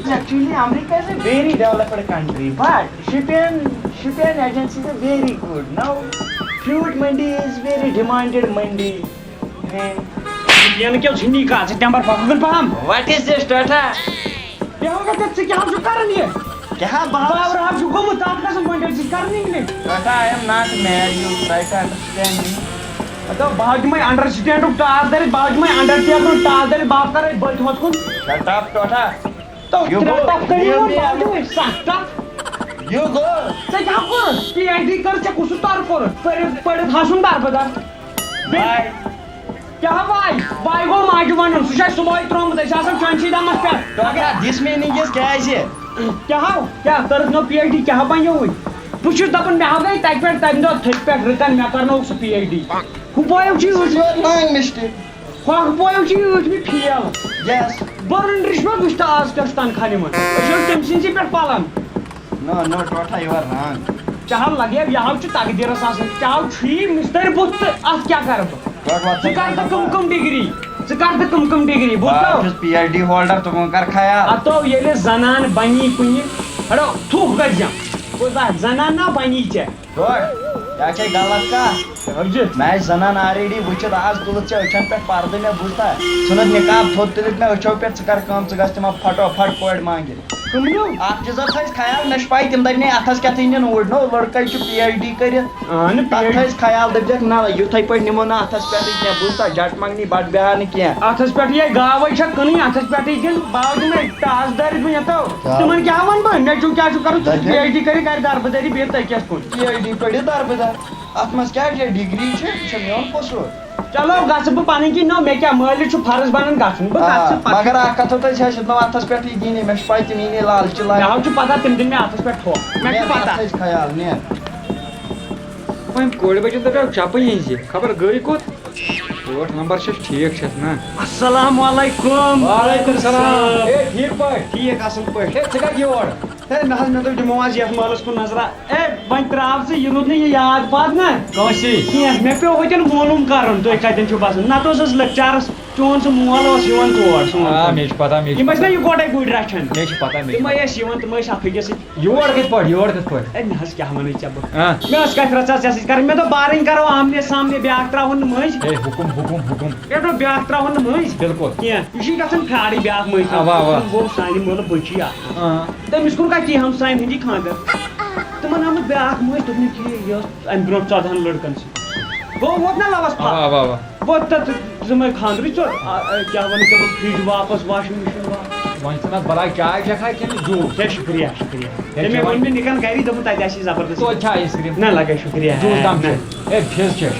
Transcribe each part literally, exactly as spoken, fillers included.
Actually, America is a very developed country, but Shippian, Shippian agency is a very good. Now, fruit mandi is very demanded mandi. Hey. یَنہٕ کیٛاہ ژھٕنی کَتھ، ژٕ ٹٮ۪مبَر پَکھ کُن پَہَم۔ What is this, ٹوٹھا؟ بیٚہو نہٕ تَتہِ، ژٕ کیٛاہ چھُکھ کَران یہِ؟ کیٛاہ بہٕ ہا پاور ہا چھُ گوٚمُت، تَتھ گژھن وۄنۍ ڈٔٹۍ کَرنٕے نہٕ۔ ٹوٹھا، I am not mad, you try to understand me. مطلب، بہٕ ہا دِمَے understand-ُک ٹاس دٲرِتھ، بہٕ ہا دِمَے understand-ُک ٹاس دٲرِتھ، بہٕ ہا کَرَے بٔتھِ ہۄتھ کُن۔ Shut up, ٹوٹھا۔ To You shut go. Up کٔرِو Leave وۄنۍ me alone. Shut up. You go. ژےٚ کیٛاہ کوٚرُتھ؟ پی ایچ ڈی کٔر ژےٚ کُس تَر کوٚرُتھ؟ پٔرِتھ، پٔرِتھ ہا چھُنہٕ دربٕدر۔ Bye. کیٛاہ ہا واے؟ واے گوٚو ماجہِ وَنُن، سُہ چھُ اَسہِ صُبحٲے ترٛوومُت، أسۍ آسان چانسٕے دَمَس پٮ۪ٹھ۔ ٹوٹھا، this meaning is کیٛازِ؟ کیٛاہ ہو؟ کیٛاہ کٔرٕتھ نو پی ایچ ڈی؟ کیٛاہ ہا بَنیووُے؟ بہٕ چھُس دَپان، مےٚ ہا گٔے تَتہِ پٮ۪ٹھ تَمہِ دۄہ تھٔدِ پٮ۪ٹھ رٕکَن، مےٚ کَرنووُکھ سُہ پی ایچ ڈی۔ ہُہ بویو چھُے ٲٹھمہِ، Your nine mistake. ہۄکھ بویو چھُے ٲٹھمہِ فیل۔ Yes. بہٕ رٔنٛڈرِس ما وٕچھ تہٕ آز کیٛاہ چھُ تَنخواہ نِوان؟ أسۍ چھِ تٔمۍ سٕنٛدسٕے پٮ۪ٹھ پَلان۔ No, no, ٹوٹھا، you are wrong. چاہو لگے، یہِ ہا چھُ تقدیٖرَس آسان۔ چاہو چھُ یہِ مِستٔرۍ بُتھ تہٕ اَتھ کیٛاہ کَرٕ بہٕ؟ ٹوٹھا، ژٕ کَر تہٕ کٕم کٕم ڈگری؟ ژٕ کَر تہٕ کٕم کٕم ڈگری؟ بہٕ بوٗزتھو؟ چھُس پی ایچ ڈی holder، ژٕ کَر خیال۔ ہتو ییٚلہِ زنان بنی کُنہِ، ہڑو تھُکھ گژھِ جم۔ بوٗزتھا؟ زنان نا بنی ژےٚ۔ ٹوٹھ، یہِ ہا چھے غلط کَتھ۔ حٲجی۔ مےٚ آسہِ زنان already وٕچھِتھ، آز تُلُتھ ژےٚ أچھَن پٮ۪ٹھ پردٕ، مےٚ بوٗزتھا؟ ژھٕنُتھ نقاب تھوٚد تُلِتھ مےٚ أچھو پٮ۪ٹھ، ژٕ کَر کٲم، ژٕ گژھ تِمَن پھٹو پھٹ کورِ مانٛگِتھ۔ کٕمنو؟ اَکھ چیٖزا تھٲیِز خیال، مےٚ چھِ پَے تِم دَپہِ نے اَتھَس کیٛاہ تھٲیِن اوٗرۍ، نو لٔڑکَے چھُ پی ایچ ڈی کٔرِتھ۔ اہن، تَتھ پی ایچ ڈی۔ تھٲیِز خیال، دٔپۍزٮ۪کھ نہ، یُتھَے پٲٹھۍ نِمو نہٕ اَتھَس پٮ۪ٹھٕے کینٛہہ، بوٗزتھا؟ جٹ منٛگنی بَٹہٕ بیٚہہ نہٕ کینٛہہ۔ اَتھَس پٮ۪ٹھ یہِ گاوَے چھےٚ کٕنٕنۍ، اَتھَس پٮ۪ٹھٕے دِن، باو دِمَے ٹاس دٲرِتھ وۄنۍ یَتو۔ کیٛاہ؟ تِمَن کیٛاہ وَنہٕ بہٕ؟ مےٚ چھُ کیٛاہ چھُ کَرُن؟ ژٕ چھُکھ دَپہِ؟ پی ایچ ڈی کٔرِتھ، گَرِ دَربہٕ دٲری، بیٚیہِ تۄہہِ کیٛاہ چھُ کُن؟ پی ایچ ڈی پٔرِو دَربہٕ دَر۔ اَتھ منٛز کیٛاہ چھےٚ ڈگری چھِ؟ یہِ چھےٚ میون قصوٗر۔ چلو، گژھٕ بہٕ پَنٕنۍ کِنۍ، نو، مےٚ کیٛاہ، مٲلِس چھُ فرض بَنان گژھُن، بہٕ آ، گژھٕ پَتہٕ۔ مگر اَکھ کَتھ تھٲو تۄہہِ، ژےٚ چھِ نہٕ اَتھَس پٮ۪ٹھٕے دِنۍ، مےٚ چھِ پَے تِم یی نے لالچہِ لالچہِ۔ مےٚ حظ چھُ پَتہ، تِم دِن مےٚ اَتھَس پٮ۪ٹھ ٹھوکھ، مےٚ چھُ نیر پَتہ۔ اَتھ تھٲیِز خیال، نیر۔ وۄنۍ کورِ بَچَس دَپیو چَپٕنۍ ہِنٛزِ، خبر گٔے کوٚت؟ ٲٹھ نمبر چھَس ٹھیٖک چھَس نا؟ السلام علیکم۔ وعلیکم السلام۔ ہے، ٹھیٖک پٲٹھۍ؟ ٹھیٖک، اَصٕل پٲٹھۍ۔ ہے، ژٕ کَتہِ یور؟ ہے، نہ حظ، مےٚ دوٚپ، دِمو آز یَتھ محلَس کُن نظرا۔ اے، وۄنۍ ترٛاو ژٕ، یہِ روٗد نہٕ یہِ یاد پاتھ نہ۔ کٲنٛسی؟ کینٛہہ، مےٚ پیوٚو ہوٚتٮ۪ن معلوٗم کَرُن، تُہۍ کَتٮ۪ن چھِو بَسان۔ نَتہٕ اوس اَسہِ لیکچارَس، چون سُہ مول اوس یِوان تور، سون آ، کُن۔ مےٚ چھِ پَتہ، مےٚ چھِ یِم ٲسۍ نہ پَتہ۔ یِکوَٹَے گُرۍ رَچھان۔ مےٚ چھِ پَتہ، مےٚ چھِ تِمَے پَتہ۔ ٲسۍ یِوان، تِم ٲسۍ اَکھ أکِس سۭتۍ۔ یور کِتھ پٲٹھۍ، یور کِتھ پٲٹھۍ؟ اے، نہ حظ، کیٛاہ وَنَے ژےٚ بہٕ؟ آ۔ مےٚ ٲس کَتھِ رَژھا ژےٚ سۭتۍ کَرٕنۍ، مےٚ دوٚپ، بارٕنۍ کَرو آمنے سامنے، بیٛاکھ ترٛاوُن نہٕ مٔنٛزۍ۔ ہے، حُکُم، حُکُم، حُکُم۔ مےٚ دوٚپ، بیٛاکھ ترٛاوُن نہٕ مٔنٛزۍ۔ بِلکُل۔ کینٛہہ، یہِ چھُے گژھان فراڈٕے بیٛاکھ مٔنٛزۍ۔ اَوا، اَوا۔ گوٚو سانہِ مٲلہٕ بٔچی اَکھ۔ آ۔ تٔمِس کوٚر کَتہِ ہمساین ہٕنٛدی خانٛدر؟ تِمن آمُت بیٛاکھ مٔنٛزۍ، دوٚپُن، ٹھیٖک، یہِ ٲس اَمہِ برٛونٛہہ ژۄدہَن لٔڑکن سۭتۍ۔ گوٚو، ووت نا لَوَس پھَکھ؟ اَوا، اَوا، اَوا۔ ووت تَتھ ذِمَے خانٛدرٕچ ژوٚٹ، آ، آ، کیٛاہ وَنہٕ ژےٚ بہٕ، فرٛج واپَس، واشِنٛگ مِشیٖن واپَس۔ وۄنۍ ژٕ نہ بَلاے چاے چٮ۪کھا کِنہٕ جوٗس؟ ہے، شُکریہ، شُکریہ۔ ہے، تٔمۍ چٮ۪وان۔ ووٚن مےٚ نِکَن گَری، دوٚپُن، تَتہِ آسہِ زبردست۔ توتہِ چھا آیِس کرٛیٖم؟ نہ، لَگے شُکریہ۔ جوٗس دام نہ۔ چھُ۔ ہے، فِز چھےٚ۔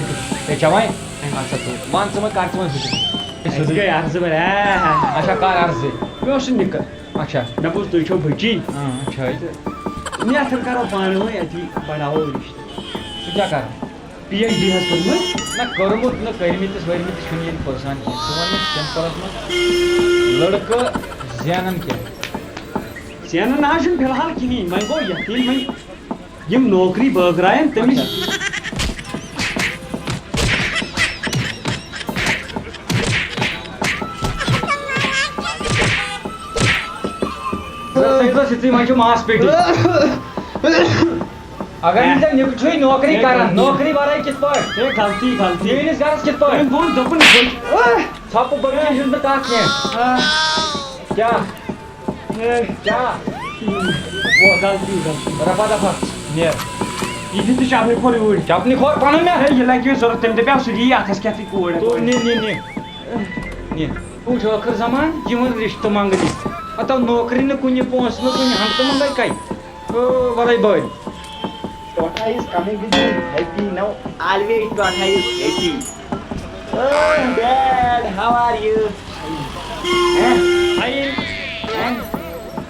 ہے، چٮ۪وان؟ اَدٕ سا، ژٕ وَن، ژٕ وۄنۍ کَر ژٕ وۄنۍ فِکر؟ اَسہِ گٔے عرضہٕ بَرِ، آ۔ اچھا، کَر عرضہٕ؟ مےٚ اوس سُہ نِکہٕ۔ اچھا۔ مےٚ بوٗز تُہۍ چھِو بٔچی۔ اۭں، چھٲے۔ تہٕ مےٚ اَتھَن کَرو پانہٕ ؤنۍ أتی بَڑاوو رِشتہٕ۔ سُہ کیٛاہ کَرٕ؟ پی ایچ ڈی حظ کوٚرمُت۔ نہ، کوٚرمُت نہٕ، کٔرمٕتِس ؤرمٕتِس چھُنہٕ ییٚلہِ پٔرسَن کینٛہہ۔ ژٕ وَن مےٚ سِمپٕلَس منٛز لٔڑکہٕ زینَن کیٛاہ؟ زینَن نہ حظ چھُنہٕ فِلحال کِہیٖنۍ، وۄنۍ گوٚو یَتھ ییٚلہِ وۄنۍ یِم نوکری بٲگراین تٔمِس۔ اچھا۔ تُہۍ ٲسِو سٕژٕے، وۄنۍ چھُ ماس پیٹی۔ اگر نہٕ ژےٚ نِکہٕ چھُے نوکری کران، نوکری ورٲے کِتھ پٲٹھۍ؟ ہے، غلطی، غلطی۔ میٲنِس گرس کِتھ پٲٹھۍ؟ تٔمۍ ووٚن، دوٚپُن، بہٕ ژھۄپہٕ بٔرِتھ چھُس نہٕ کانٛہہ کینٛہہ۔ آ۔ کیٛاہ؟ ہے۔ کیٛاہ؟ وۄتھ۔ غلطی، غلطی۔ رفع دفع۔ نیر۔ یہِ دِ تہٕ چپنہِ کھور یوٗرۍ۔ چپنہِ کھور پنُن مےٚ۔ ہے، یہِ لگہِ یہِ ضروٗرت، تٔمۍ دپیٛاو سُہ دِیہِ اَتھس کیٛاہ تہِ کوٗر۔ تُل، نہِ، نہِ، نہِ۔ نہِ۔ وٕچھ ٲخٕر زمان یِوان رِشتہٕ منٛگنہِ۔ ہتو نوکری نہٕ کُنہِ، پونٛسہٕ نہٕ کُنہِ، ہنٛگتہٕ منٛگے کَتہِ؟ او، وَلَے بٔلۍ۔ Tota is coming with me. Happy now. Always Tota is happy. Oh, Dad, how are you? ہیں؟ آیے۔ ہیں؟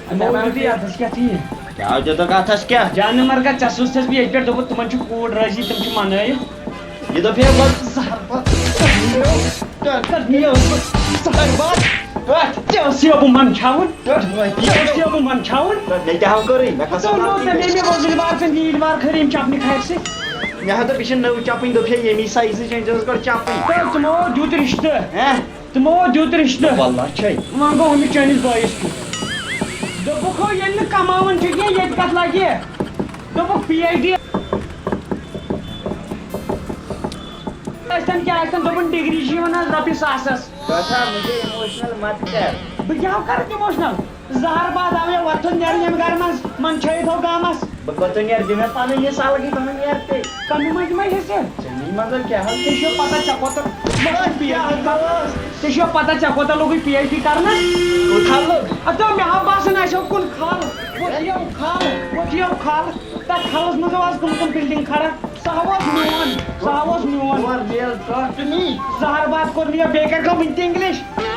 تِمو ووٚن تہِ اَتھَس کیٛاہ ژٕ یہِ؟ کیٛاہ دِتُکھ اَتھَس کیٛاہ؟ جانہٕ مرگا، ژےٚ سوٗزتھَس بہٕ ییٚتہِ پٮ۪ٹھ، دوٚپُکھ تِمَن چھُ کوٗر رٲضی، تِم چھِ مَنٲیِتھ۔ یہِ دوٚپ ہے، بہٕ زہر پَتہٕ۔ تَتھ نیٖل بہٕ زہر پَتہٕ۔ تَتھ ژےٚ اوس یہِ بہٕ مَنٛدچھاوُن۔ تَتھ وٲتۍ۔ ژےٚ اوس یہِ بہٕ مَنٛدچھاوُن۔ تَتھ مےٚ کیٛاہ ہو کوٚرُے؟ مےٚ کھَس ژٕ ووٚن ژٕ مےٚ، مےٚ ووٚن زِلبار ژےٚ نیٖلۍ بار خٲرٕے، یِم چَپنہِ کھارِ سۭتۍ۔ مےٚ ہا دوٚپ، یہِ چھِ نٔو چَپٕنۍ، دوٚپ ہے، ییٚمی سایزٕچ أنۍ زیوس گۄڈٕ چَپٕنۍ۔ تہٕ تِمو دیُت رِشتہٕ۔ ہہ؟ تِمو دیُت رِشتہٕ۔ واللہ چھے۔ وۄنۍ گوٚو ہُمِس چٲنِس بٲیِس کیُتھ۔ دوٚپُکھ، ہو، ییٚلہِ نہٕ کماوان چھُ کینٛہہ، ییٚتہِ کتھ لگہِ؟ دوٚپُکھ، پی ایچ ڈی ٲسۍتن کیٛاہ ٲسۍتن، دوٚپُن، ڈگری چھِ یِوان حظ رۄپیہِ ساسس۔ گژھان مجھے ایموشنل مت کر۔ بہٕ کیٛاہ کرٕ ایموشنل؟ زہر باد آو مےٚ وۄتھُن نیرُن ییٚمہِ گرٕ منٛز، من چھٲیِتھ ہو گامس۔ بہٕ کوٚت نیرٕ؟ دِ مےٚ پنٕنۍ یہِ سلگٕے پہن یارٕ تیٚلہِ۔ کَمہِ منٛز دِمے حصہٕ؟ ژےٚ نی مگر کیٛاہ حظ؟ ژےٚ چھُیا پتہ ژےٚ کوٗتاہ لوٚگُے پی ایچ ڈی کرنس؟ ژےٚ چھُیا پتہ ژےٚ کوٗتاہ لوٚگُے پی ایچ ڈی کرنس؟ کوٗتاہ لوٚگ؟ ہتو مےٚ ہا باسان آسہِ ہو کُن کھل، وۄتھ یو کھل، وۄتھ یو کھل۔ تتھ کھلس منٛز ٲس کٕم کٕم بلڈنگ کھڑا۔ سُہ ہا اوس میون، سُہ ہا اوس میون۔ Poor man, talk to me. زہر باد کوٚر مےٚ، بیٚیہِ کَرِ کٲم وٕنہِ تہِ انگلش۔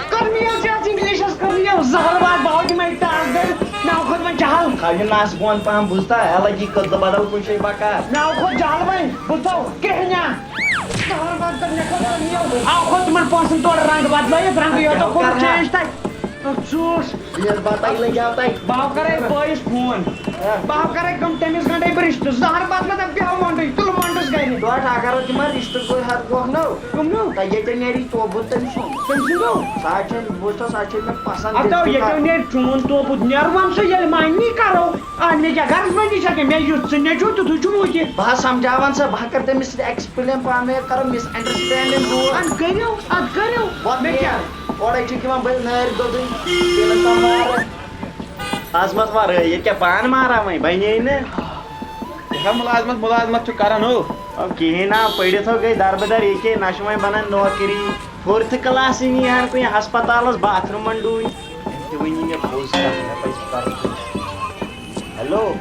کٔر مےٚ یہِ زیادٕ انگلشس، کٔر مےٚ یہِ زہر باد، بہٕ ہاو تِمے ٹاس دٲرِتھ، مےٚ آو کھۄتہٕ وۄنۍ جہل۔ تھاو یہِ نس بۄن پہم، بوٗزتھا؟ حالانکہِ یہِ کٔدلہٕ بدل کُنہِ جایہِ بکار۔ مےٚ آو کھۄتہٕ جہل وۄنۍ، بہٕ ژاو کرٛیٚہنیا۔ زہر باد کٔر مےٚ کھۄتہٕ کٔر مےٚ یہِ۔ آو کھۄتہٕ تِمن پونٛسن تورٕ رنٛگ بدلٲیِتھ، رنٛگٕے یوت کیٛاہ کوٚرُکھ کرٕ ہا؟ Change تَتہِ۔ افسوس۔ بیٚیہِ حظ بتہ یہِ لگیو تۄہہِ۔ بہٕ ہاو کرے بٲیِس فون۔ ہہ۔ بہٕ ہاو کرے کٲم، تٔمِس گنٛڈے بہٕ رِشتہٕ۔ زہر بتہٕ مطلب بیٚہو منٛڈٕے، تُلہٕ منٛڈس گرِ۔ توتہِ اگر تِمن رِشتہٕ گوٚو ہٮ۪تھ گوکھ نو۔ کٕم نو؟ تۄہہِ ییٚتٮ۪ن نیرِ توبُر تٔمۍ سُنٛد۔ تٔمۍ سُنٛد نو؟ سُہ حظ چھُ، بہٕ وٕچھتو، سُہ حظ چھُ مےٚ پسنٛد اَدٕ تٔمۍ سُنٛد ییٚتٮ۪ن کار۔ نیرِ چون توبُر، نیرٕ وَن سُہ ییٚلہِ مَنی کرو۔ آ، مےٚ کیٛاہ غرض مَنی چھا کینٛہہ؟ مےٚ یُتھ ژٕ نیٚچوٗ تیُتھُے چھُ وٕنہِ تہِ۔ بہٕ حظ سمجھاوان سا، بہٕ ہا کرٕ تٔمِس سۭتۍ ایکسپلین پانہٕ، مےٚ کرو مِس انڈرسٹینڈنگ دوٗر۔ اَدٕ کٔرِو، اَدٕ کٔرِو۔ وۄنۍ مےٚ کیٛاہ؟ اورَے چھُکھ یِوان بٔلۍ نٲرۍ دوٚدُے، ییٚلہِ نہٕ تَمہِ نارٕ۔ عظمت ورٲے، ییٚتہِ کیٛاہ پانہٕ مارا وۄنۍ؟ بَنے نہٕ۔ یہِ چھا مُلازمت، مُلازمت چھُ کران ہُہ؟ او، کِہیٖنۍ نا، پٔرِتھ ہو گٔے دربٕدر ییٚکے، نہ چھُ وۄنۍ بَنان نوکری۔ فورتھٕ کلاسٕے نی ہن کُنہِ ہسپتالس باتھ روٗمن ڈوٗنۍ۔ أمۍ تہِ ؤنی مےٚ پوٚز کَتھ، مےٚ پَزِ پَرُن۔ ہیلو،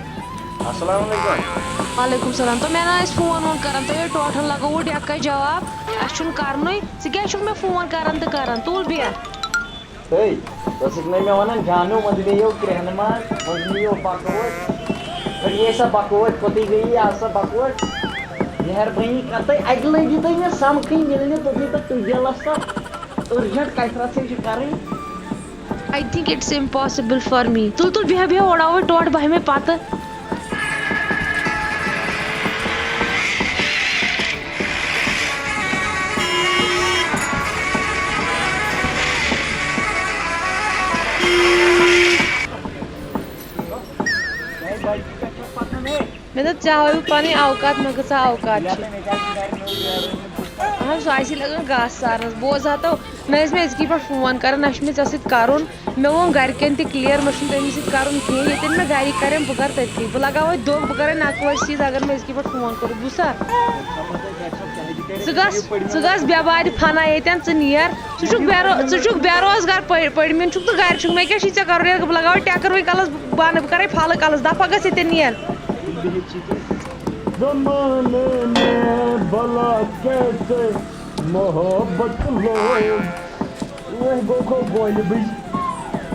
السلام علیکم۔ وعلیکم السلام۔ تو مےٚ نا ٲسۍ فون وون کران، تُہۍ ہے ٹوٹھن لگووُ ڈٮ۪کَے جواب، اَسہِ چھُنہٕ کرنُے۔ ژٕ کیٛازِ چھُکھ مےٚ فون کران تہٕ کران؟ تُل بیٚہہ۔ ہے، ژٕ ٲسٕکھ نَے مےٚ وَنان، جانو، منٛزٕ مےٚ یو کرٛیٚہنہٕ ماز، منٛزٕ مےٚ یو بکوٲٹ۔ پھٔٹۍ یے سا بکوٲٹ، کوٚتٕے گٔیی آز سا بکوٲٹ؟ مہربٲنی کر تُہۍ اَکہِ لَٹہِ یہِ تُہۍ مےٚ سمکھٕے مِلنہِ، توٚتٕے تہٕ تُہۍ دِلس تہٕ urgent کَتھِ رَژھے چھِ کَرٕنۍ۔ I think it's impossible for me. تُل، تُل، بیٚہہ، بیٚہہ، اوڑاوَے ٹوٹھ بَہہِ مےٚ پَتہٕ۔ مےٚ دوٚپ، ژےٚ ہاوے بہٕ پنٕنۍ اوقات، مےٚ کۭژاہ اوقات چھِ۔ اہن، سُہ آسی لگان گاسہٕ سارنس۔ بوز ہا تو، نہ ٲسۍ مےٚ أزکی پٮ۪ٹھ فون کران، نہ چھُ مےٚ ژےٚ سۭتۍ کرُن۔ مےٚ ووٚن گرِکٮ۪ن تہِ clear، مےٚ چھُنہٕ تٔمِس سۭتۍ کرُن کینٛہہ۔ ییٚتٮ۪ن مےٚ گرِکۍ کرن، بہٕ کرٕ تٔتھی۔ بہٕ لگاوے دۄہ، بہٕ کرے نقوٲرۍ چیٖز، اگر مےٚ أزکی پٮ۪ٹھ فون کوٚرُکھ۔ بوٗزتھا؟ ژٕ گژھ، ژٕ گژھ بٮ۪مارِ فنا ییٚتٮ۪ن، ژٕ نیر۔ ژٕ چھُکھ بے رو-، ژٕ چھُکھ بے روزگار پٔڑ-، پٔڑمِن چھُکھ تہٕ گرِ چھُکھ۔ مےٚ کیٛاہ چھُے ژےٚ کرُن ییٚتہِ؟ بہٕ لگاوے ٹٮ۪کر وۄنۍ کلس بنہٕ، بہٕ کرے پھلہٕ کلس۔ دفعہ گژھ ییٚتٮ۪ن نیر۔ زمانے میں بھلا کیسے محبت لوگ۔ وۄنۍ گوٚو کھو گولہِ بٕج۔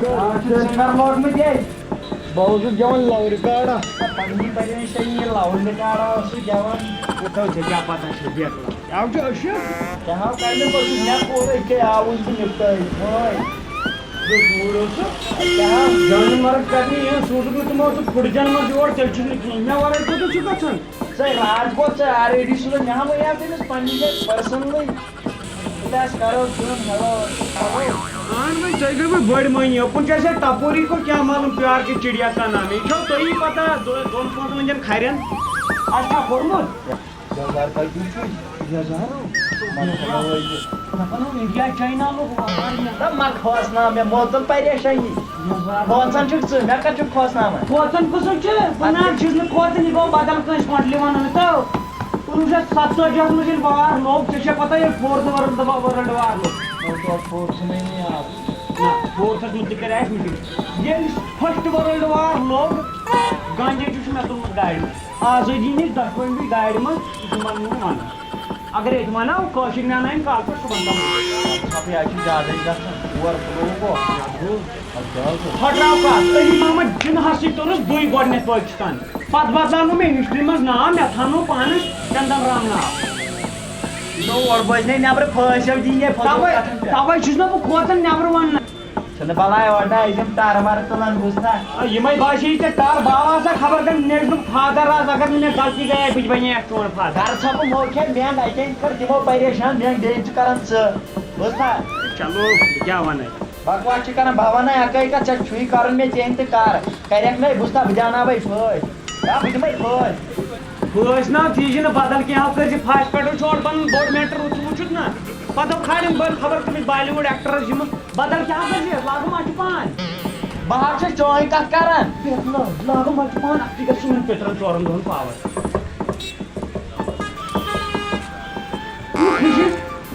آ، ژٕ چھُکھ کر لوگمُت ییٚتہِ؟ بہٕ اوسُس گٮ۪وان love record۔ پننی پریشٲنی یہِ love record اوسُس گٮ۪وان۔ وۄنۍ تھٲو ژےٚ کیٛاہ پتہ چھےٚ بیکلا؟ یاو چھُ أشیٖد۔ کیٛاہ ہاو کَمہِ پوٚتُس؟ مےٚ کوٚر أکے آوُس بہٕ نِپٹٲوِتھ۔ وٲے۔ بہٕ دوٗر اوسُس۔ کیٛاہ ہاو؟ جانہِ مرگ کرنہِ یِوان، سوٗزُکھ نہٕ تِمو سُہ پھُٹجَن منٛز یور، تیٚلہِ چھُکھ نہٕ کِہیٖنۍ۔ مےٚ وَرٲے کوٚت چھُکھ گژھان؟ ژےٚ راج گوٚو ژےٚ already سوٗزُکھ، مےٚ ہا وَنیٛاو تٔمِس پننہِ جایہِ personally۔ تیٚلہِ آسہِ کرو کٲم، ہٮ۪لو، ہٮ۪لو۔ اہن وۄنۍ، تۄہہِ گٔیوٕ بٔڑۍ مٔہنی، یوکُن چھُ اَسہِ اَتہِ تپوری کو کیا معلوم پیار کے چڑیا کا نام ہے۔ یہِ چھو تُہی پتہ، دۄ-، دۄن پانٛژن ہٕنٛدٮ۪ن کھرٮ۪ن۔ اَسہِ چھا کوٚرمُت؟ یزار کتہِ چھُے؟ یزار؟ مطلب، مطلب، انڈیا، چاینا لوگ وار مےٚ۔ نہ، مہ کھوژناو مےٚ، مےٚ ژٔل پریشٲنی۔ یزار۔ کھوژان چھُکھ ژٕ، مےٚ کتہِ چھُکھ کھوژناوان؟ کھوژان کُس چھُ؟ بہٕ نہ حظ چھُس نہٕ کھوژان، یہِ گوٚو بدل کٲنٛسہِ ہوٹلہِ ونُن تہٕ۔ کُنوُہ شیٚتھ ستتٲجی منٛز ییٚلہِ وار لوٚگ، ژےٚ چھےٚ پتہ ییٚلہِ fourth world war، world war لوٚگ؟ World war four چھُنہٕ مےٚ یاد۔ نہ، fourth مُتعلِق کرِ اَسہِ meeting۔ ییٚلہِ first world war لوٚگ، گاندھی جی چھُ مےٚ تُلمُت گاڑِ منٛز۔ آزٲدی نِش دۄشوٕنی گاڑِ منٛز، یہِ چھُ وَنُن وَنُن۔ اگر ییٚتہِ وَنو، کٲشِر مےٚ اَنناوَن کالہٕ پٮ۪ٹھ صُبحن تام۔ اَتھ چھُ زیادَے گژھان، اور پھُلووُکھ۔ پھٹراو کَتھ؟ علی محمد جناحس سۭتۍ توٚرُس بٕے گۄڈٕنٮ۪تھ پٲکِستان۔ پتہٕ بدلاونو مےٚ history منٛز ناو، مےٚ تھاونو پانس چندن رام ناو۔ یہِ گوٚو اورٕ بٲزۍ نے نٮ۪برٕ پھٲسۍ ہیو دِنۍ ہے، پھٲسۍ توے، کتھن پٮ۪ٹھ۔ توے چھُس نہ بہٕ کھوژان نٮ۪برٕ وننہٕ۔ چھُنہٕ بلاے اورٕ نہ، أسۍ یِم ٹارٕ وارٕ تُلان، بوٗزتھا؟ آ، یِمے باسے ژےٚ ٹار، بہٕ آسہٕ ہا خبر کَمہِ نٮ۪چنُک father آز، اگر نہٕ مےٚ غلطی گٔیے، بہٕ تہِ بنے اکھ چون father۔ گرٕ ژھۄپہٕ مو کھےٚ مٮ۪نٛگ، اَتہِ أنۍ کٔر تِمو پریشان، مٮ۪نٛگ بیٚیہِ چھُ کران ژٕ، بوٗزتھا؟ چلو، بہٕ کیٛاہ وَنَے؟ بکواس چھِ کران، بہٕ وَنَے اَکٲے کَتھ، ژےٚ چھُے کَرُن مےٚ چینج تہٕ کَر۔ کَرٮ۪کھ نَے، بہٕ چھُس نہ، بہٕ دیٛاوناوَے فٲسۍ۔ یا بہٕ دِمَے فٲسۍ۔ فٲسۍ نا، ژٕ یہِ نہٕ بدل کینٛہہ کٔرۍ زِ، پھَش پٮ۪ٹھ چھُ پَنُن بوٚڑ میٹر، ژٕ وٕچھُتھ نا۔ پَتہٕ کھالن بٔلۍ خبر کٔمِس بالی وُڈ ایکٹرس یِمہٕ۔ بدل کیٛاہ کٔرۍ زِ، لاگہٕ ما چھُ پان۔ بہٕ ہا چھُس چٲنۍ کَتھ کران۔ بیٚہہ نہ، لاگہٕ ما چھُ پان، اَتھ تہِ گژھِ یِمَن پِترَن ژورَن دۄہَن پاور۔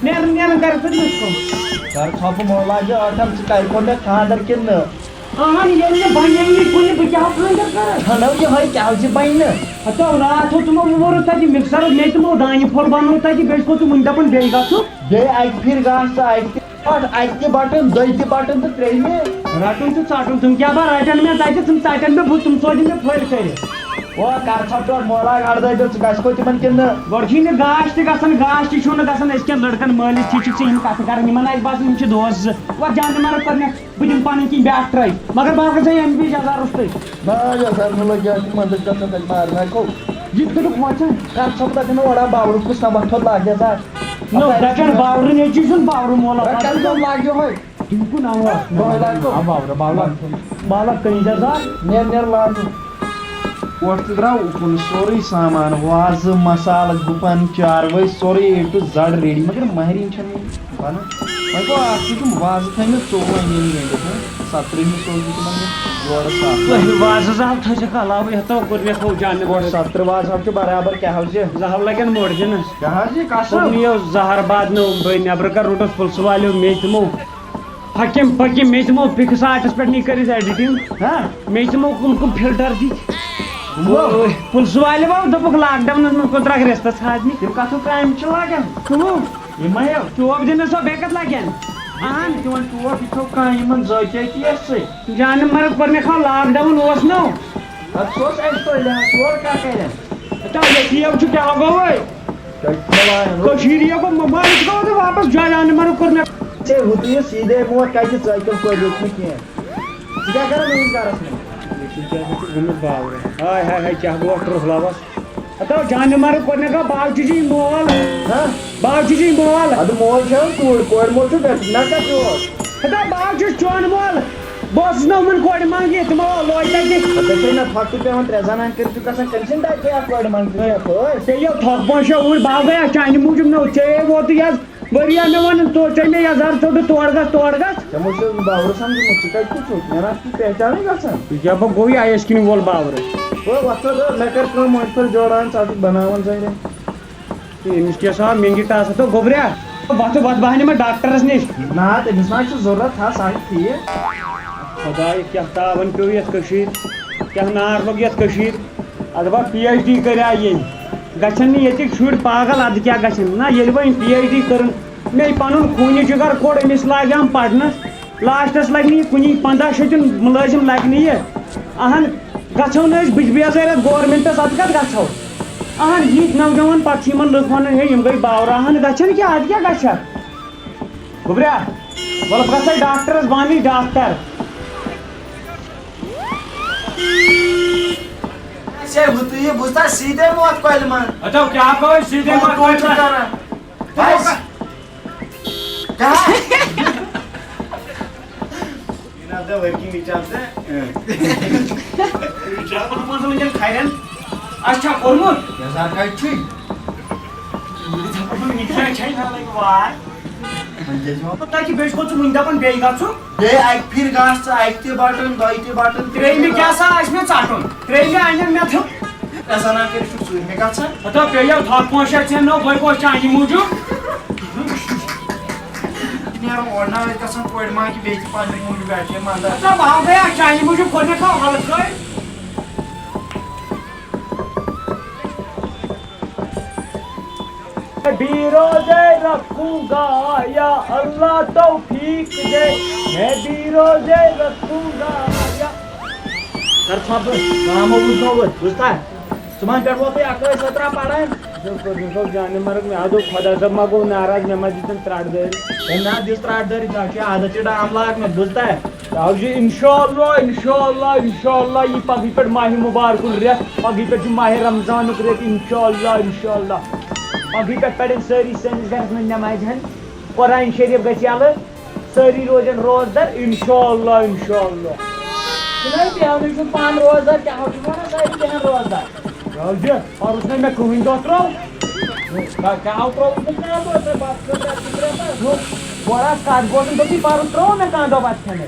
نیرن نیرن کر ژٕ مےٚ کُن۔ کر ژھۄپہٕ مولہ جی، ٲٹھم ژٕ کَرِ کوٚر مےٚ خانٛدر کِنہٕ نہٕ؟ اہن، ییٚلہِ نہٕ بَنیٚیی کُنہِ، بہٕ کیٛاہ خانٛدر کَرٕ؟ چھَنو یِہوٚے کیٛاہ زِ بَنہِ نہٕ؟ ہتو، راتھ ہو تِمو وورُکھ تَتہِ مِکسَرَس، مےٚ تِمو دانہِ پھوٚل بَنوو تَتہِ، بیٚیہِ چھُکھ ژٕ وٕنہِ دَپان بیٚیہِ گژھُکھ؟ بیٚیہِ اَکہِ پھِرِ گژھ ژٕ اَکہِ پھِرِ۔ پتہٕ اَکہِ تہِ بٹن، دۄیہِ تہِ بٹن تہٕ ترٛیٚیہِ مہِ۔ رٹُن تہٕ ژٹُن، تِم کیٛاہ بہٕ رٹن مےٚ تتہِ، تِم ژٹن مےٚ بہٕ، تِم سوزن مےٚ پھٔلۍ کٔرِتھ۔ او کر ژھۄپہٕ ٹوٹھ، مولہ اکھ اردٲے دۄہ، ژٕ گژھکھو تِمن کِنہٕ نہٕ؟ گۄڈٕ چھُے نہٕ گاش تہِ گژھان، گاش تہِ چھُو نہٕ گژھان، أزۍ کٮ۪ن لڑکن مٲلِس تہِ چھُکھ ژٕ یِم کتھٕ کران، یِمن آسہِ باسان یِم چھِ دوس زٕ۔ وۄتھ جان تہِ مارو پتہٕ مےٚ، بہٕ دِمہٕ پنٕنۍ کِنۍ بیٛاکھ ٹراے، مگر بہٕ ہا گژھٕ ہا ایم پی یَس یَزارَس سۭتۍ۔ نہ یَزار نہٕ لٔگۍ اَتھ، یِمن دٔسۍ گژھن تَتہِ مارنہِ، ہا کھو۔ یہِ تہِ کٔرِکھ وۄنۍ ژےٚ؟ کر ژھۄپہٕ تتہِ نہٕ اورٕ آو باورُک کُس سبق تھوٚد لاگہِ یَزار۔ نو، دَپٮ۪ن باورٕ نیٚچی چھُنہٕ باورٕ مولہ۔ رٹ کر ژٕ لاگ یِہوٚے۔ تُہۍ کُن آو اَتھ؟ دۄہَے لاگ ژٕ۔ آ، باورٕ، باورٕ۔ باورٕ کٔمِس یَزار؟ نیر، نیر لاگ ژٕ۔ اورٕ تہِ درٛاو اُکُن سورُے سامان، وازٕ، مصالہٕ، گُپن، چاروٲے، سورُے A to Z ready، مگر مہرِنۍ چھَنہٕ وٕنہِ بَنان۔ وۄنۍ گوٚو اَکھ، تُہۍ چھِو وازٕ تھٲیمٕتۍ ژوٚوُہَن یِم گٔنٛڈِتھ، ہہ؟ سترٕہمہِ سوزُو تِمَن یہِ جوڑَس سَتھ۔ تُہۍ وازٕ زٕ ہَتھ تھٲیزیٚکھ علاوٕے، ہَتو کوٚر مےٚ تھوٚو جانہِ گۄڈٕ۔ سترٕہ وازٕ ہَتھ چھُ برابر، کیٛاہ حظ یہِ؟ زٕ ہَتھ لَگن موٚٹ دِنَس۔ کیٛاہ حظ یہِ قسم؟ کوٚر مےٚ یہِ زَہر باد نہٕ بٔے نٮ۪برٕ کَر روٚٹُس پُلسہٕ والیو مے تِمو۔ حکیم پکیم مےٚ تہِ مو پِکس آرٹس پٮ۪ٹھ نی کٔرِتھ ایڈیٹنگ۔ ہاں۔ مےٚ تہِ مو کُم کُم فلٹر دِتھ۔ کُمو؟ پُلسہٕ والہِ وو دوٚپُکھ لاک ڈاونس منٛز کوٚت درٛاکھ رٮ۪ستس ہاونہِ۔ تِم کتھٕ کامہِ چھِ لگان۔ کُمو؟ یِمے یو۔ ٹوپ دِنس ہو بیٚیہِ کتھ لگن؟ اہن۔ تِمن ٹوپ یہِ چھو کانٛہہ یِمن ذٲتی کیس سۭتۍ۔ جانہٕ مرگ کوٚر مےٚ کھا لاک ڈاوُن اوس نو۔ اتھ سُہ اوس اَسہِ تۄہہِ لحاظ، یور کیٛاہ کرن؟ تَو ییٚتہِ یو چھُ کیٛاہ گوٚو وۄنۍ؟ تۄہہِ چھُ لایان، ہو؟ کٔشیٖرِ یو گوٚو موبایل چھُ گوٚو تہٕ واپس جوڑیو نہٕ مرگ کوٚر مےٚ۔ ژےٚ ہُتُے یہِ سیٖدے موت کَتہِ ژٕ کیٛاہ کوٚر، کوٚر یوٚت نہٕ کینٛہہ۔ ژٕ کیٛاہ کران میٛٲنِس گرس منٛز؟ یہِ چھُ ژےٚ سۭتۍ گوٚمُت باورٕ۔ ہاے ہاے ہاے، کیٛاہ گوٚو اَتھ ٹرٛوہلاوَس؟ ہتو جانہِ مرگ کوٚر مےٚ گوٚو باوجی جی مول۔ ہاں؟ باوجی جی مول۔ اَدٕ مول چھُ اَنان کوٗر، کورِ مول چھُ گژھِ، مےٚ کَتہِ اوس؟ ہتا باو چھُ چون مول۔ بہٕ اوسُس نہ یِمن کورِ منٛگہِ، تِمو لوے تتہِ۔ ژےٚ چھے نہ پھۄکہٕ پٮ۪وان ترٛےٚ زنان کٔرِتھ چھُ گژھان، کٔمۍ سٕنٛدِ دَپہِ ہے اَکھ کورِ منٛگہِ ژٕ چھَکھ ٲسۍ؟ ژےٚ یہِ تھۄکھ پونٛسہٕ چھےٚ اوٗرۍ باو گٔیہ چانہِ موٗجوٗب نہ ژےٚ ووتُے یَس ؤریا مےٚ وَنان ژٕ ژےٚ مےٚ یَزار ژوٚٹُے تور گژھ تور گژھ۔ ژےٚ ما چھُ باورٕ سمجھمُت، ژٕ کَتہِ کُس چھُکھ؟ مےٚ نہ چھُ پہچانٕے گژھان۔ ژٕ کیٛاہ پَتہٕ گوٚو یہِ آیِس کرٛیٖم وول باورٕ؟ او وۄتھ ژٕ، مےٚ کَر کٲم، مٔنٛزۍ پھٔلۍ جوڑان، ژٕ آسکھ بَناوان زَنہِ۔ ہے، أمِس کیٛاہ سا مینگی ٹاس ہتو گوٚبریا؟ وۄتھٕ، وۄتھ، بہٕ ہا نِمہٕ ڈاکٹرس نِش۔ نہ، تٔمِس ما چھُ ضروٗرت، ہا، سُہ آسہِ ٹھیٖک۔ خداے، کیٛاہ تاوَن پیوٚو یَتھ کٔشیٖرِ، کیٛاہ نار لوٚگ یَتھ کٔشیٖرِ۔ اَدٕ با پی ایچ ڈی کَرِ ہا ییٚمۍ۔ گژھن نہٕ ییٚتِکۍ شُرۍ پاگل، اَدٕ کیٛاہ گژھن؟ نہ، ییٚلہِ وۄنۍ پی ایچ ڈی کٔرٕن، مے پَنُن خوٗنہِ جِگر کوٚڑ، أمِس لاگہِ ہم پَرنَس۔ لاسٹس لگہِ نہٕ یہِ کُنی، پنٛداہ شیٚتٮ۪ن مُلٲزِم لگہِ نہٕ یہِ۔ اہن، گژھو نہٕ أسۍ بِج بیزٲرۍ اَتھ گورمٮ۪نٛٹس، اَتھ کَتھ گژھو؟ اہن، یِتھۍ نوجوان پتہٕ چھِ یِمن لُکھ وَنان، ہے، یِم گٔے باورٕ، اہن، گژھن کیٛاہ، اَتھ کیٛاہ گژھِ؟ گوٚبریا، وَلہٕ بہٕ گژھٕ ڈاکٹرس، بہٕ اَنہٕ یہِ ڈاکٹر۔ اچھا، ہُہ تہٕ یہِ، بوٗزتھا، سیٖدے موت کۄلہِ منٛز۔ ہتو، کیٛاہ گوٚو سیٖدے موت کۄلہِ منٛز؟ کران۔ بس۔ کیٛاہ؟ یہِ نہ حظ ؤرکی مِچ آسہٕ۔ مِچ آسہٕ بناوان ژٕ وٕنکٮ۪ن کھرٮ۪ن۔ اَسہِ چھا کوٚرمُت؟ یَزار کَتہِ چھُے؟ یہِ ژھۄپہٕ چھُنہٕ مِکسر چھے نہ لگہِ وار۔ وۄنۍ کیٛاہ چھُ؟ تَتہِ بیٚیہِ چھُکھ ژٕ وٕنہِ دَپان بیٚیہِ گژھُن؟ بیٚیہِ اَکہِ پھِرِ گژھ ژٕ، اَکہِ تہِ بَٹُن، دۄیہِ تہِ بَٹُن، ترٛیٚیِمہِ کیٛاہ سا آسہِ مےٚ ژَٹُن؟ ترٛیٚیِمہِ اَنہِ مےٚ تھٔپ۔ ژےٚ زَنان کٔرِتھ چھُکھ ژوٗرمہِ گژھان۔ ہتو پیٚیو تھپھ پانٛژھ شےٚ ژےٚ نو، بٔے گوس چانہِ موٗجوٗب۔ نیرو اورٕ نا، أسۍ گژھن کورِ ما کہِ بیٚیہِ تہِ پننہِ موٗجوٗب بیٹھے منٛدر۔ ہتو بہٕ ہاو گٔیا چانہِ موٗجوٗب، گۄڈٕنیتھ تھاو ہلکٲے۔ میں بھی روزے رکھوں گا یا اللہ توفیق دے، میں بھی روزے رکھوں گا یا۔ کر ژھۄپہٕ، رامو بوٗزنووُتھ، بوٗزتھا؟ صُبحن پٮ۪ٹھ ووتُے اَکٲے سٔترا پَران۔ دوٚپ، دوٚپ، جانہِ مرگ، مےٚ ہا دوٚپ، خۄدا صٲب ما گوٚو ناراض، مےٚ ما دِتَن ترٛٹھ دٲرِتھ۔ ہے نہ، دِژ ترٛٹھ دٲرِتھ، ژےٚ چھُے عادت یہِ ڈام لاگنُک، بوٗزتھا؟ آو جی، انشاءاللہ، انشاءاللہ، انشاءاللہ، یی پگہٕے پٮ۪ٹھ ماہِ مُبارکُن رٮ۪تھ، پگہٕے پٮ۪ٹھ چھُ ماہِ رمضانُک رٮ۪تھ، انشاءاللہ، انشاءاللہ۔ پگہٕے پٮ۪ٹھ پَرن سٲری سٲنِس گرَس منٛز نٮ۪مازِ ہن، قرآن شریف گژھِ یَلہٕ۔ سٲری روزن روزدار، انشاءاللہ، انشاءاللہ۔ چھُنہ بیٚہنٕے چھُ پانہٕ روزدار، کیٛاہ حظ چھُ وَنان، سٲری بیٚہن روزدار۔ راوجہِ، پَرُس نَے مےٚ کٕہٕنۍ دۄہ ترٛوو۔ نہ، کیٛاہ، کیٛاہ ہو ترٛووُس نہٕ کانٛہہ دۄہ، ژےٚ بَتہٕ کھیوٚو، ژےٚ اَتھ چھُ ترٛےٚ دۄہ۔ نہ، گۄڈٕ آسہٕ کَتھ بوزُن، دوٚپُے پَرُس ترٛوو مےٚ کانٛہہ دۄہ بَتہٕ کھٮ۪نَے۔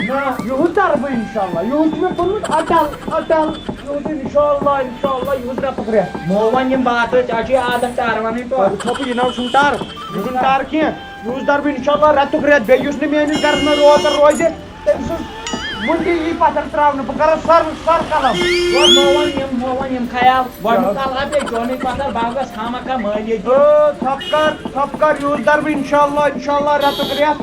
نہ، یِہُس درٕ بہٕ انشاءاللہ، یِہُس چھُ مےٚ کوٚرمُت اَٹَل، اَٹَل، یِہُس انشاءاللہ، انشاءاللہ، یِہُس رٮ۪تُک رٮ۪تھ۔ مو وۄنۍ یِم باتہٕ، ژےٚ چھُے عادت ٹَر وَنٕنۍ تورٕ۔ ژھۄپہٕ، یہِ نہ حظ چھُنہٕ ٹَر، یہِ چھُنہٕ ٹَر کینٛہہ۔ یُس دربہٕ انشاءاللہ رٮ۪تُک رٮ۪تھ، بیٚیہِ یُس نہٕ میٲنِس گرس منٛز روزدر روزِ، تٔمۍ سٕنٛز مُنڈی یی پتھر تراونہٕ، بہٕ کرس سر، سر قلم۔ گۄڈٕ مو وَن یِم، مو وَن یِم خیال، گۄڈٕنیُک کلہٕ ہا پیٚیہِ چونُے پتھر، بہٕ ہا گژھٕ خامہ خاہ مٲلۍ ییٚتہِ۔ او، ژھۄپہٕ کر، ژھۄپہٕ کر، یُس دربہٕ انشاءاللہ، انشاءاللہ رٮ۪تُک رٮ۪تھ،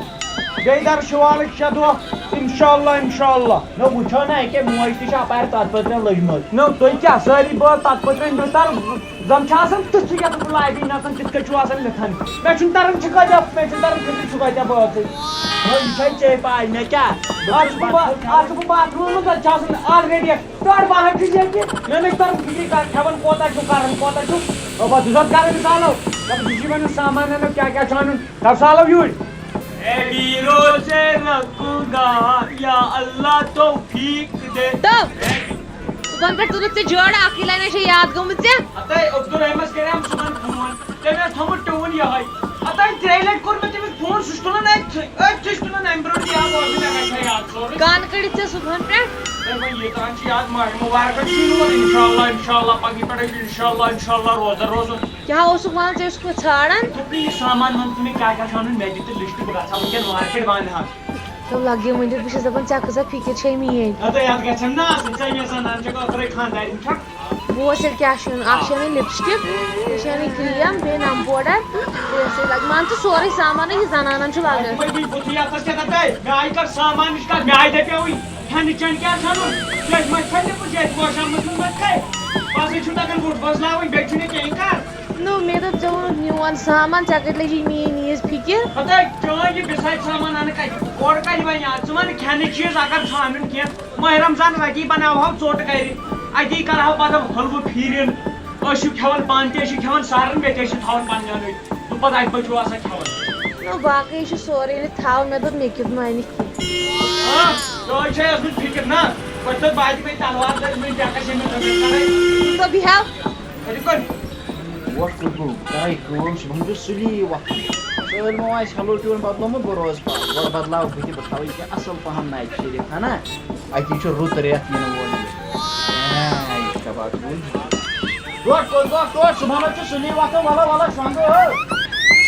بیٚیہِ در شوالٕکۍ شےٚ دۄہ، انشاءاللہ، انشاءاللہ۔ نہ وٕچھو نہ، أکے موج تہِ چھِ اپارِ تتھ پٔترٮ۪ن لٔجمٕژ۔ نہ، تُہۍ کیٛاہ سٲری بٲژ تتھ پٔترٮ۪ن بہٕ تر زن چھِ آسان تِتھُے یتھ لابی نژان، تِتھ کٔنۍ چھُو آسان لِتھن۔ مےٚ چھُنہٕ تران فِکرِ، مےٚ چھُنہٕ تران فِکرِ، چھُ کتہِ بٲژٕے۔ وۄنۍ یہِ چھےٚ ژےٚ پاے، مےٚ کیٛاہ؟ آز چھُس بہٕ با-، آز چھُس بہٕ باتھ روٗمس منٛز، تتہِ چھُ آسان already۔ پٮ۪ٹھ بہٕ ہا چھُس ییٚتہِ، مےٚ نہٕ تران فِکرِ، کتھ کھٮ۪وان کوتاہ چھُ، کران کوتاہ چھُ۔ او با، دُزت کران مثالو۔ دپان، یہِ چھُ وۄنۍ سامان انو، کیٛاہ کیٛاہ چھُ انُن؟ کر سالو یوٗرۍ۔ اے بیرو سے رکھوں گا، یا اللہ توفیق دے۔ تو۔ صُبحن پٮ۪ٹھ تُلُتھ ژےٚ جوڑٕ، اَکٕے line چھےٚ یاد گٔمٕژ ژےٚ۔ ہتے عبدالرحیمس کریام صُبحن فون، تٔمۍ اوس تھوٚمُت ٹون یِہوٚے۔ ہتے ترٛیٚیہِ لٹہِ کوٚر مےٚ تٔمِس فون، سُہ چھُ تُلان أتھۍ، أتھۍ چھُ تُلان اَمہِ برونٛٹھ تہِ یاد، اوس مےٚ گژھان یاد سورُے۔ کَن کٔڑِتھ ژےٚ صُبحن پٮ۪ٹھ؟ تہٕ وۄنۍ یہِ تام چھِ یاد، ماہِ مُبارکَس چھُ یور، اِنشاءاللہ، اِنشاءاللہ، پَگہٕے پٮ۪ٹھ، اِنشاءاللہ، اِنشاءاللہ، روزدَر روزُن۔ کیٛاہ اوسُکھ وَنان، ژےٚ اوسُکھ مےٚ ژھانٛڈان؟ دوٚپُے یہِ سامان وَن ژٕ مےٚ کیٛاہ کیٛاہ چھُ اَنُن، مےٚ دِ تہٕ list، بہٕ گژھٕ ہا وٕنکٮ۪ن market، بہٕ اَنہٕ ہا۔ تہٕ لَگہِ ؤنِتھ، بہٕ چھَس دَپان، ژےٚ کۭژاہ فِکِر چھے میٛٲنۍ۔ اَدٕ یَتھ گژھن نا آسٕنۍ، ژےٚ مےٚ زَنان چھَکھ ٲخرَے خانٛدارِنۍ چھَکھ۔ بہٕ اوس ییٚلہِ کیٛاہ چھُ اَنُن، اَکھ چھِ اَنٕنۍ lipstick، بیٚیہِ چھِ اَنٕنۍ cream، بیٚیہِ نَم powder، تہٕ بیٚیہِ ٲسٕے لَگ-، مان ژٕ سورُے سامان یہِ زَنانَن چھُ لَگان۔ تِمَے گٔے بُتھِ یَتَس کیٛاہ دَپے، مےٚ آیہِ کَر سامانٕچ کَتھ، مےٚ آیہِ دَپیوٕے۔ کھٮ۪نہٕ چٮ۪نہٕ کیٛاہ چھُ اَنُن؟ کیٛازِ وۄنۍ چھَنہٕ مےٚ پُجہِ اَتہِ گوشہِ آمٕژ، وۄنۍ وۄنۍ کَتہِ؟ بَسٕے چھُ تَگان بُتھ بَزناوٕنۍ، بیٚیہِ چھُنہٕ کِہیٖنۍ کَر۔ نو، مےٚ دوٚپ، ژےٚ ووٚنُتھ میون سامان، ژےٚ کَتہِ لٔجی میٛٲنۍ ییٖژ فِکِر؟ ہَتَے، چٲنۍ یہِ بِسَے سامان اَنہٕ کَتہِ؟ اورٕ کَتہِ وَنہِ اَتھ؟ ژٕ وَن کھٮ۪نہٕ چیٖز اگر چھُ اَنُن کینٛہہ، ماہِ رمضان وَتی بَناوہو ژوٚٹ گَرِ، اَتی کَرہو پَتہٕ حلوٕ پھیٖرِن، ٲسِو کھٮ۪وان پانہٕ تہِ، ٲسِو کھٮ۪وان سارَن، مےٚ تہِ ٲسِو تھاوان پَنٕنٮ۪ن أتھۍ۔ تہٕ پَتہٕ اَتہِ پٮ۪ٹھ چھُ آسان کھٮ۪وان۔ نو، باقٕے چھُ سورُے أنِتھ تھاو، مےٚ دوٚپ مےٚ کیُتھ مانہِ کینٛہہ۔ آ، یِہوٚے چھےٚ ٲسمٕژ فِکِر نا، گۄڈٕ تھٲو باتہِ مےٚ تلوار تہٕ مےٚ ٹٮ۪کَس ییٚمہِ خٲطرٕ کَرٕنۍ۔ تہٕ بیٚہہ ہا۔ اَتہِ کُن۔ وۄتھ کوٚت گوٚو؟ کَرَے کٲم، صُبحن چھُ سُلی وۄتھُن۔ سٲلمو آسہِ ہٮ۪لو ٹیوٗن بدلومُت، بہٕ روزٕ پَتھ۔ گۄڈٕ بدلاو بہٕ تہِ، بہٕ تھاوٕ ییٚکیٛاہ اَصٕل پَہَم نایہِ شریٖف، ہَنا؟ اَتی چھُ رُت رٮ۪تھ یِنہٕ وول۔ اے، یہِ چھا بَتہٕ وُنہِ؟ ٹوٹھ کوٚت گوٚو؟ ٹوٹھ صُبحن حظ چھُ سُلی وۄتھُن، وَلہٕ، وَلہٕ، شۄنٛگہٕ ہو۔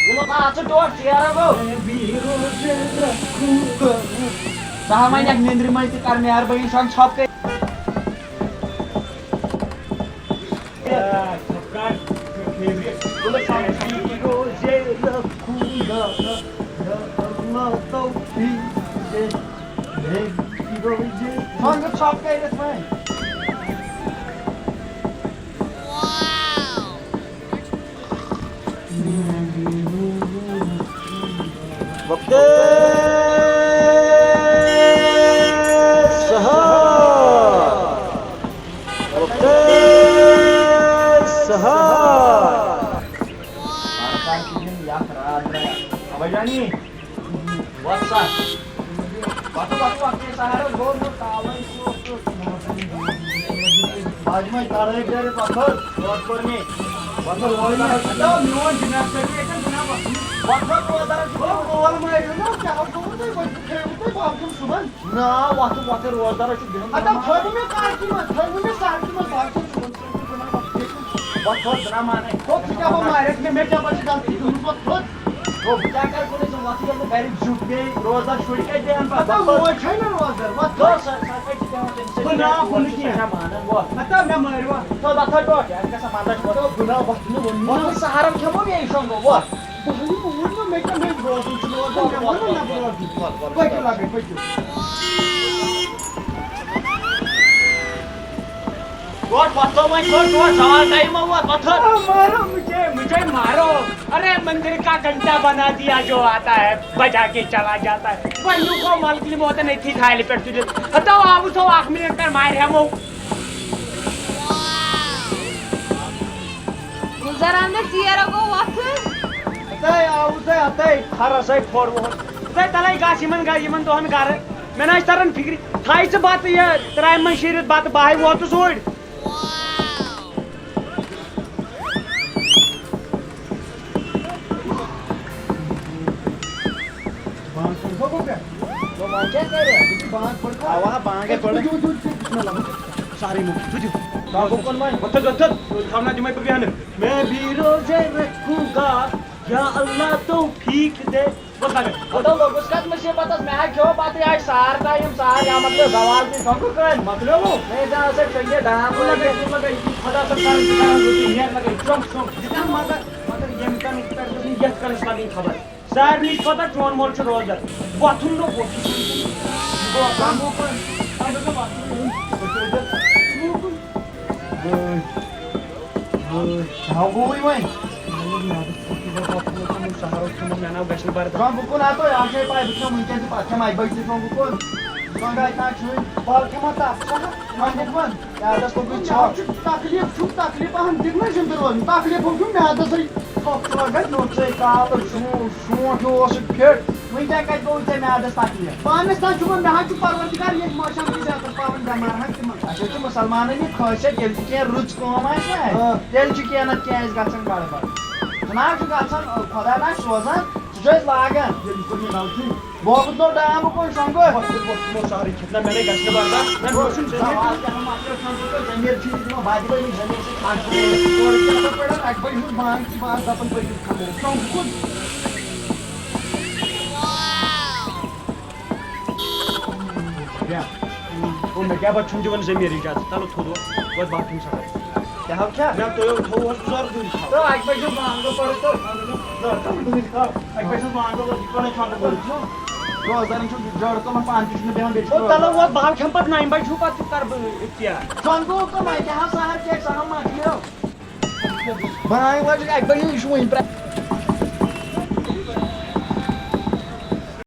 یہِ لوٚگ اَتھ ژٕ ٹوٹھ ژیر ہا گوٚو۔ ژٕ ہا وۄنۍ یَتھ نیٚنٛدرِ منٛز تہِ کَر مہربٲنی سان ژھۄپہٕ کٔرِتھ۔ وقت سحر، وقت سحر۔ بابا جانی، وقت سحر۔ وقت، وقت، وقت سحر گوٚو نہٕ کالے۔ باجمے تڑٲے کٔرِتھ پتھر، وۄتھ کوٚر مےٚ۔ پتھر وۄتھ کوٚر مےٚ۔ ہتا میون جناب کٔرِو ییٚتٮ۪ن جناب وۄتھُن۔ پتھر روزدار چھُ۔ او، کول مٲرِو نا، کیٛاہ حظ گوٚوُ تۄہہِ؟ وۄنۍ تھٲیوُ تۄہہِ باقٕے صُبحن۔ نا، وۄتھُن، وۄتھُن روزدار چھُ بِہُن۔ ہتا تھٲیوُ مےٚ کارکہِ منٛز، تھٲیوُ مےٚ سارکہِ منٛز باقٕے صُبحن۔ پتھر جناب مانے۔ ہو، ژٕ کیٛاہ پتہٕ مارٮ۪کھ مےٚ؟ مےٚ کیٛاہ پتہٕ چھِ غلطی گٔمٕژ؟ وۄتھ تھوٚد۔ ہو، بہٕ کیٛاہ کَرٕ کُنُے زوٚن؟ وۄتھٕے ییٚلہِ نہٕ گَرِکۍ زیُٹھ بیٚیہِ روزدار شُرۍ کَتہِ بیٚہن پَتہٕ؟ ہتا موج چھے نہ روزدار، وۄتھ تھوٚد۔ سۄ، سۄ کَتہِ چھِ بیٚہوان تٔمِس سۭتۍ؟ بہٕ ناو کُنہِ کینٛہہ۔ چھا مانان؟ وۄتھ۔ ہتا مےٚ مٲرِو۔ تھوٚد، اَتھ تھوٚد ٹوٹھ۔ یہِ آسہِ گژھان وَندَس وۄتھ۔ ہتا بہٕ ناو وۄتھٕ نہٕ وۄنۍ۔ وۄتھ، سُہ سَہارَن کھٮ۪مو مےٚ یہِ شۄنٛگو، وۄتھ۔ بہٕ ہا یہِ ووٚن نہ مےٚ کیٛاہ، مےٚ بوزُن چھُنہٕ وۄتھ، مےٚ ووٚن نہ بہٕ روزٕ۔ وۄتھ، وۄتھ، پٔکِو وۄتھ۔ لگے، پٔکِو۔ ٹوٹھ وۄتھو وۄنۍ، ٹوٹھ، ٹوٹھ، زوال ٹایِم ووت، وۄتھو۔ آ، مارو مجھے، مجھے مارو۔ ارے مندر کا گھنٹہ بنا دیا جو آتا ہے، بجا کے چلا جاتا ہے۔ پننو کو ملکلی موتن ایتھی تھالہِ پٮ۪ٹھ تُلِتھ۔ ہتو آوُس ہو اکھ منٹ کر مارِ ہٮ۪مو۔ گُلزار احمد ژیر گوٚو وۄتھُن۔ ہتے آوُس ہے، ہتے کھرس ہے کھوٚر ووٚتھ۔ تَلَے تَلَے گژھ یِمَن گَرٕ، یِمَن دۄہَن گَرٕ۔ مےٚ نہ آسہِ تَران فِکرِ۔ تھایہِ ژٕ بَتہٕ یہِ ترٛامہِ منٛز شیٖرِتھ بَتہٕ، بہٕ ہاے ووتُس اوٗرۍ۔ بانٛگ پٔرۍتھو گوٚو پٮ۪ٹھ؟ وۄنۍ کیٛاہ کَرِ؟ بانٛگ پٔرۍتھو؟ اَوا، بانٛگے پٔر۔ وٕچھ، وٕچھ، وٕچھ، بِسمہِ اللہ، وٕچھ۔ سارے مُک، تُجِو۔ بانٛگ کُن وۄنۍ۔ وۄتھ، وۄتھ، وۄتھ۔ تھاونا دِمَے بہٕ بیٚہنہٕ۔ میں بھی روزے رکھوں گا، یا اللہ توفیق دے۔ وۄتھ لگے۔ وۄتھ لوٚگُس کَتھ مُصیٖبتَس؟ مےٚ ہا کھیوٚو پَتہٕ یہِ آسہِ سار ٹایم سار، یا مطلب زوال تہِ سۄنٛگُر کٲنۍ۔ مۄکلیووُ؟ مےٚ ٲسۍ دَپان سا ٹھٔنٛگے ڈام لگے، لگے، لگے۔ خۄدا صٲب کَرُن تہِ کَرُن، رُکُن، نیرٕ لگے، شۄنٛگ، شۄنٛگ۔ یہِ کَم مگر، مگر ییٚمہِ کَنہٕ پٮ۪ٹھ گٔژھ نہٕ یَتھ کَنَس لَگٕنۍ خبر۔ ساروی کھۄتہٕ چون مول چھُ روزدر۔ وۄتھُن نہٕ وۄتھُن۔ وۄتھُن نہٕ وۄتھُن۔ وۄتھُن نہٕ وۄتھُن۔ وٲے، وٲے، کیٛاہ گوٚوُے وۄنۍ؟ مےٚ اوس میٛادَس پوٚک یِوان، پَتہٕ تھوٚمُت تِمَن سَہارَس تھوٚمُت، مےٚ ناو گژھِ نہٕ برداش۔ وۄنۍ بہٕ کُن ہا تۄہہِ، اَکھ چھے پَے، بہٕ کھٮ۪مہٕ وٕنۍکٮ۪ن تہِ، پَتہٕ کھٮ۪مہٕ اَکہِ بَجہِ تہِ وۄنۍ بہٕ کُن۔ وۄنۍ گژھِ نہ چھُنہٕ، پَتہٕ کھٮ۪مہٕ تَتھ، ژٕ کھٮ۪مہٕ وۄنۍ دیُت وۄنۍ۔ میٛادَس لوٚگُے ژھۄٹھ۔ تکلیٖف چھُ، تکلیٖف اَہَن، دیُت نہ زِندٕ روزُن، تکلیٖف ہُم چھُ میٛادَس سۭتۍ۔ ژھۄٹھ چھُ لَگان، نوٚژ ہے کالہٕ، شونٛٹھ، شونٛٹھ ہیوٗ اوسُکھ فِٹ۔ وٕنۍ کیٛاہ کَتہِ گوٚو ژےٚ میٛادَس تکلیٖف؟ پانَس تام چھُ وۄنۍ، مےٚ حظ چھُ پَروَردِگار ییٚتہِ ماشاء اللہ، یہِ زیادٕ پَران بٮ۪مار ہَن تِمَن۔ اَسہِ حظ چھُ مُسلمانَن یہِ خٲصیت، ییٚلہِ تہِ کینٛہہ رٕژ کٲم آسہِ نہ اَسہِ، آ۔ تیٚلہِ چھُ کینٛہہ نَتہٕ کینٛہہ اَسہِ گژھان گڑبڑ۔ چھُنہ حظ چھُ گژھان، خۄدا نہ آسہِ سوزان، سُہ چھُ اَسہِ لاگان۔ ییٚلہِ کوٚر مےٚ غلطی۔ بہٕ آوُس نو ڈام کُن شۄنٛگُر۔ وۄتھ، وۄتھ، وۄتھ، سارے کھٮ۪تھ نہ، مےٚ نے گژھِ نہٕ برداش، نہ، مےٚ چھُنہٕ زٔمیٖن۔ سوال کَرُن، مطلب، شۄنٛگُر تہٕ زٔمیٖن چھُ یہِ دِوان، بہٕ دِمے نہٕ زٔمیٖن سۭتۍ کھَنٛڈ۔ اورٕ چھُ آسان پٲٹھۍ اَکہِ بَجہِ ہُنٛد بانٛگ، بانٛگ دَپان پٔکِو خانٛدرَس۔ شۄنٛگُر کُن۔ بیا۔ او، مےٚ کیٛاہ پَتہٕ چھُنہٕ دِوان زٔمیٖن اِجازت، چلو تھوٚد وۄتھ، وۄتھ باتھ روٗم صفٲیی۔ کیٛاہ حظ چھا؟ مےٚ تۄہہِ تھوٚوُ حظ زَرٕ دُنۍ تھاو۔ تہٕ اَکہِ بَجہِ ہُنٛد بانٛگ پَرو تہٕ زَرٕ دُنۍ تھاو۔ اَکہِ بَجہِ ہُنٛد بانٛگ پَرو، یہِ کَرو شۄنٛگُر کٔرِتھ۔ روزدَرَن چھُ جَڑ تُلان، پانہٕ تہِ چھُنہٕ بیٚہوان، بیٚیہِ چھُ او، چلو وۄتھ، بہٕ ہا کھٮ۪مہٕ پَتہٕ نَیہِ بَجہِ ہیوٗ، پَتہٕ تہِ کَرٕ بہٕ اِختیار۔ شۄنٛگُر کُن، وۄنۍ کیٛاہ حظ سہل کیٛاہ سہل مۄکلیو۔ بانٛگ وٲج اَکہِ بَجہِ ہُنٛد، یہِ چھُ وٕنہِ پرٛ-،